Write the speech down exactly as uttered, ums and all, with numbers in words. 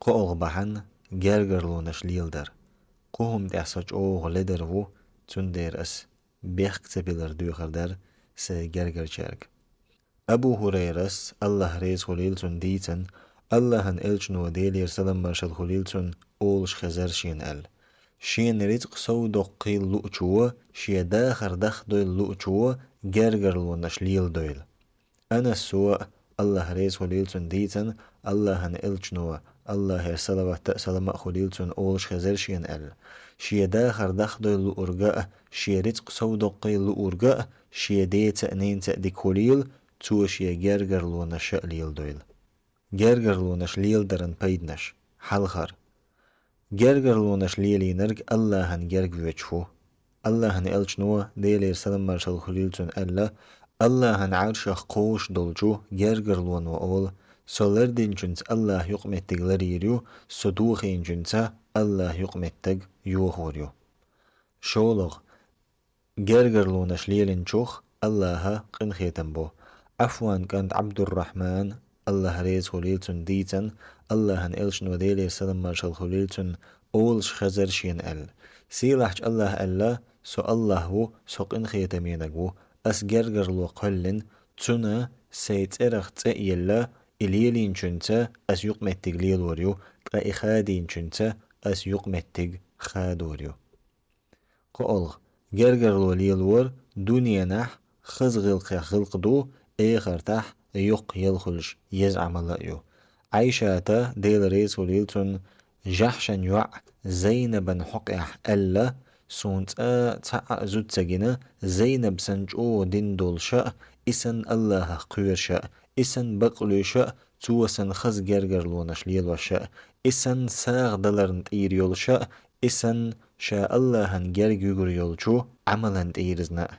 КхоалгӀа бахьан — гергарлонаш леладар. Кху хӀуман тӀехь со чӀогӀа ледар ву, цундела ас бехк ца биллар доьхур дара сайн гергарчаьрга. Абу ХӀурайрас, АллахӀ реза хуьлийла цунна, дийцина, АллахӀан Элчано, Делера салам-маршалла хуьлийла цунна, олуш хезара шена аьлла: «Шена рицкъ совдоккхийла луучо, шен дахар дахдойла луучо гергарлонаш леладойла». Анаса, АллахӀ реза хуьлийла цунна, дийцина, АллахӀан Элчано, АллахӀера салават а, салам а хуьлийла цунна, олуш хезара шена аьлла: «Шен дахар дахдойла луурга а, шен рицкъ совдоккхийла луурга а, шен деца а, ненаца а дика хуьлийла, цо шен гергарлонаш а леладойла». Гергарлонаш леладаран пайданаш. Хьалхара. Гергарлонаш лелийнарг АллахӀан герга воьдуш ву. АллахӀан Элчано, Делера салам-маршалла хуьлийла цунна, аьлла: «АллахӀан Ӏаршах кхочуш долчу гергарлоно олу: „Со лардинчуьнца АллахӀ юкъаметтиг ларйийр ю, Со дохийначуьнца АллахӀ юкъаметтиг йохор ю“». ШолгӀа. Гергарлонаш лелийначух АллахӀан къинхетам бу. Ӏафван кӀант Ӏабдуррахьман, АллахӀ реза хуьлийла цунна, дийцина, АллахӀан Элчано, Делера салам-маршалла хуьлийла цунна, олуш хезара шена аьлла: «Сийлахьчу АллахӀа аьлла: „Со АллахӀ ву, Со къинхетаменаг ву. Ас гергарло кхоьллина, цунна Сайн цӀерах цӀе а елла, и лелийначуьнца Ас юкъаметтиг лелор ю, ткъа и хадийначуьнца Ас юкъаметтиг хадор ю“». КхоалгӀа. Гергарло лелор дуьненахь хаза гӀиллакхех гӀиллакх ду, эхартахь йоккха ял хуьлуш еза Ӏамал а ю. Ӏайшата, Дела реза хуьлийла цунна, Жахьшан йоӀ Зайнабан хьокъехь аьлла: «Суна цкъа цхьа а зуда ца гина, Зайнаб санна чӀогӀа дин долуш а, и санна АллахӀах кхоьруш а, и санна бакълуьйш а, цо санна хаза гергарлонаш лелош а, и санна сагӀа даларна тӀийр йолуш а, и санна ша АллахӀан герга юьгур йолчу Ӏамалан тӀийрзина а».